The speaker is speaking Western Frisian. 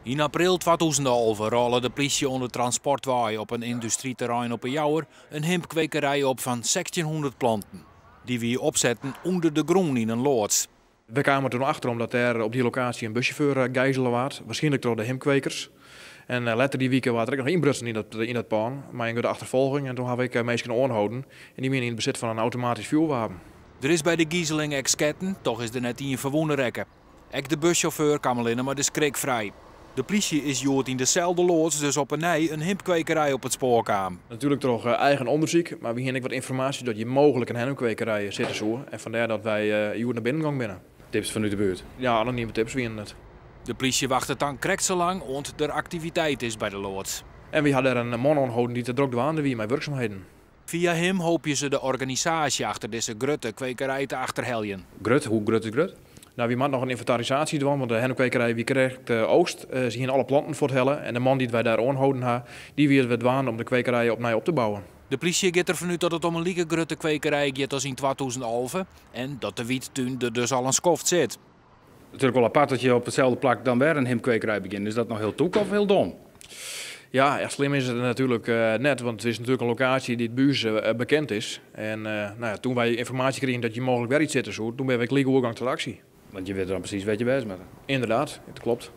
Yn april 2011 rôle de plysje oan de Transportwei op in yndustryterrein op 'e Jouwer in himpkwekerij op fan 1600 planten. Dy wie opsetten ûnder de grûn yn in loads. We kamen toen achter omdat dêr op dy lokaasje in bussjauffeur gijzele waard, wierskynlik troch de himpkwekers. En letter dy wike waard der ek noch ynbrutsen yn dat pân mei in grutte achterfolging en toen ha ik minsken oanholden en dy wiene yn it besit fan in automatysk fjoerwapen. Der is by de gizeling ek sketten, toch is der net ien ferwûne rekke. Ek de bussjauffeur kaam allinne mei de skrik frij. De plysje is hjoed yn deselde loads dus op 'e nij in himpkwekerij op it spoar kaam. Natuerlik troch eigen ûndersyk, mar we hiene ek wat ynformaasje dat hjir mooglik in hennepkwekerij sitte soe en fandêr dat wy hjoed nei binnen gong binne. Tips fanút de buert? Ja, anonime tips wiene it. De plysje wachtet dan krekt sa lang oant der aktiviteit is by de loads. En we ha dêr in man oanholden dy't der drok dwaande wie mei wurksumheden. Fia him hoopje se de organisaasje achter dizze grutte kwekerij te achterheljen. Grut? Hoe grut is grut? Nou, wy moatte noch in ynventarisaasje dwaan, want de hennepkwekerij wie krekt oogst. Se hiene alle planten fuorthelle en de man dy't wy dêr oanholden ha, dy wie it dwaande om de kwekerij opnij op te bouwen. De plysje giet derfan út dat it om in like grutte kwekerij giet as yn 2011 en dat de wyttún der dus al in skoft sit. Natuerlik wol apart dat je op itselde plak dan wer in himpkwekerij begjinne. Is dat noch hiel tûk of hiel dom? Ja, echt slim is it natuerlik net, want it is natuerlik in lokaasje dy't by ús bekend is. En nou ja, toen wy ynformaasje krigen dat hjir mooglik wer yts sitte soe, toen binne wy gelyk oergong ta aksje. Want je witte dan presys wêr't je wêze moatte. Ynderdaad, dat kloppet.